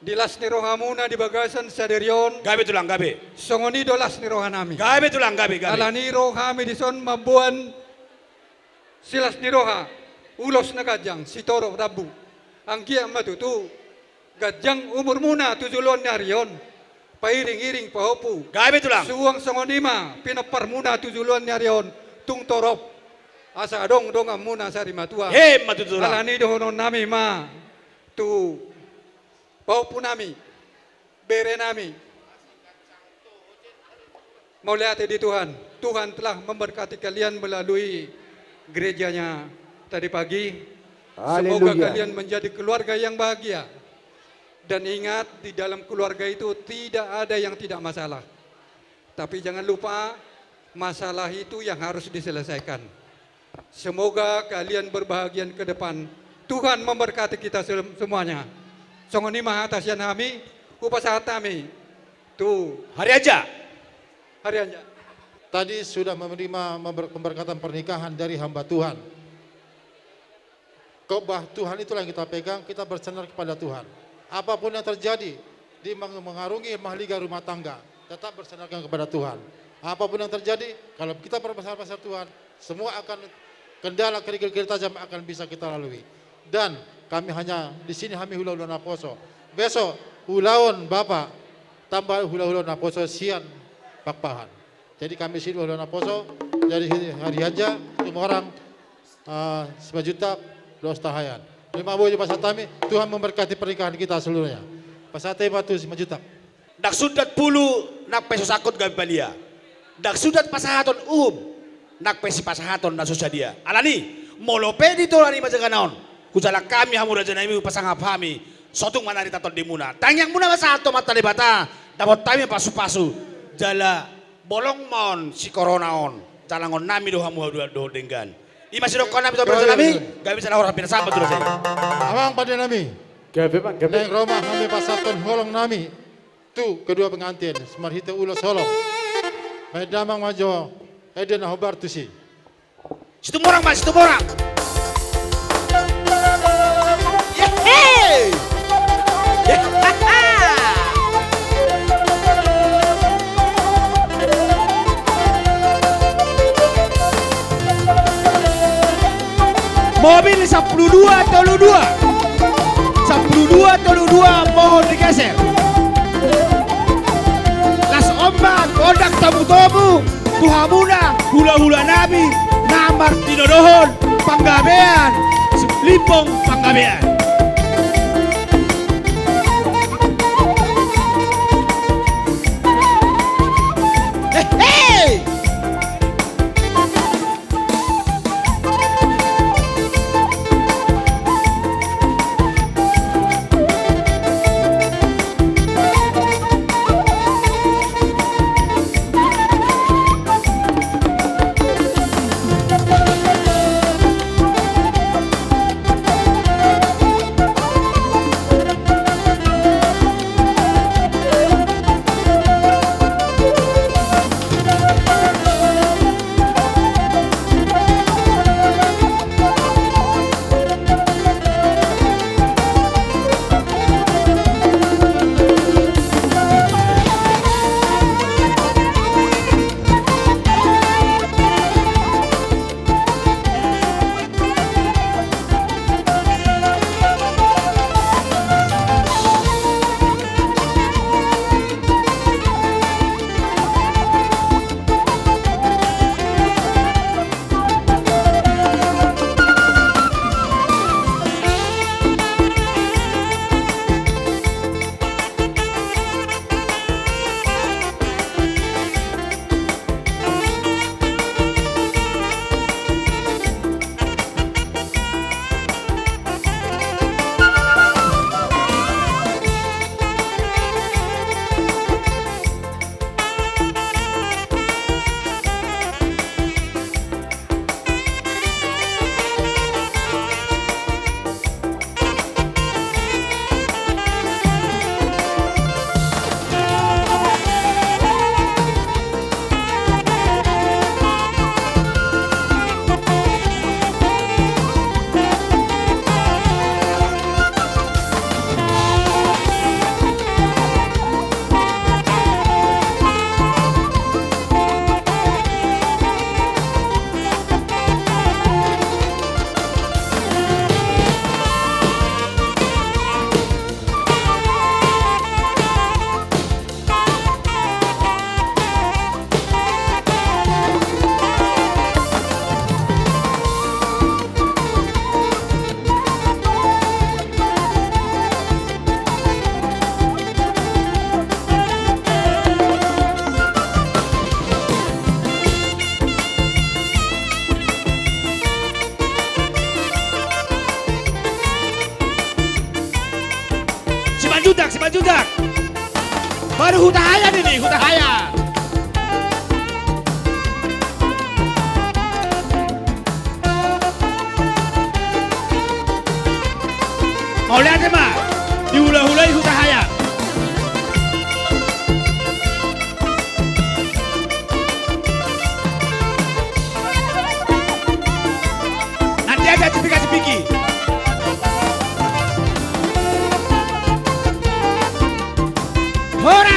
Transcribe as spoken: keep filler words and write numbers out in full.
Di las ni rohamuna di bagasan sadari on. Gabe tulang, gabe. Songon i do las ni rohanami. Gabe tulang, gabe, gabe. Alani i ro hami dison mamboan silas ni roha, ulos na ganjang, sitorop rambu. Anggiat ma tutu ganjang umurmuna tu joloan ni ari on, pairing-iring pahompu. Gabe tulang. Suang songon i ma pinomparmuna tu joloan ni ari on, tung torop. Asa adong donganmuna sari matua. Emma tutu tulang. Alani i dohononnami ma tu pahompunami, berenami. Mauliate di Tuhan. Tuhan telah memberkati kalian melalui gerejanya tadi pagi. Semoga kalian menjadi keluarga yang bahagia. Dan ingat, di dalam keluarga itu tidak ada yang tidak masalah. Tapi jangan lupa, masalah itu yang harus diselesaikan. Semoga kalian berbahagia ke depan. Tuhan memberkati kita sem-, semuanya. Songon i ma hata sian hami, hupasahat hami tu Harianja. Harianja. Tadi sudah menerima member-, pemberkatan pernikahan dari hamba Tuhan. Khotbah Tuhan itulah yang kita pegang, kita bersandar kepada Tuhan. Apapun yang terjadi di meng-, mengarungi mahligai rumah tangga, tetap bersandarkan kepada Tuhan. Apapun yang terjadi, kalau kita bersandar pada Tuhan, semua akan kendala kerikil-kerikil tajam akan bisa kita lalui. Dan kami hanya di sini, hami hula-hula naposo. Besok ulaon Bapak tambah hula-hula naposo sian Pakpahan. Jadi kami sini hula-hula naposo, jadi Harianja, Situmorang, ah, Simanjuntak, dohot Sitahaean. Ima boi pasahat hami, Tuhan memberkati pernikahan kita seluruhnya. Pasahat hami ma tu Simanjuntak. Ndang sundat pulu, nang pe so sangkot gabe palia. Ndang sundat pasahaton uhum, nang pe sipasahaton na so sadia. Alani, molo pe di tola ni majagana on, hujalang hami hamu rajanami, hupasangap hami, so tung manarita tondimuna. Tangiangmuna ma sahat tu Amanta Debata, dapot hami pasu-pasu, jala bolong ma on si korona on, jalangonnami do hamu haduan dohot denggan. Ima sidokkonnami tu rajanami, gabe ma jala horas pinasahat tu raja i. Amang pandenami. Gabe, Bang, gabe. Naeng ro ma hami pasahathon holongnami tu kedua pengantin, marhite ulos holong. Bahen damang ma jo ende na hombar tusi. Situmorang ma, Situmorang. Yeay! Mobil sampulu dua tolu dua. Sampulu dua tolu dua, mohon digeser. Las ombak, gondang tobu-tobu tu hamuna hula-hulanami na martinodohon panggabean, limbong panggabean. Hehe! Simanjuntak, Simanjuntak. Baru Hutahaean ini, Hutahaean. Mauliate ma, dihulahulai Hutahaean. Nanti aja cipika-cipiki. Horas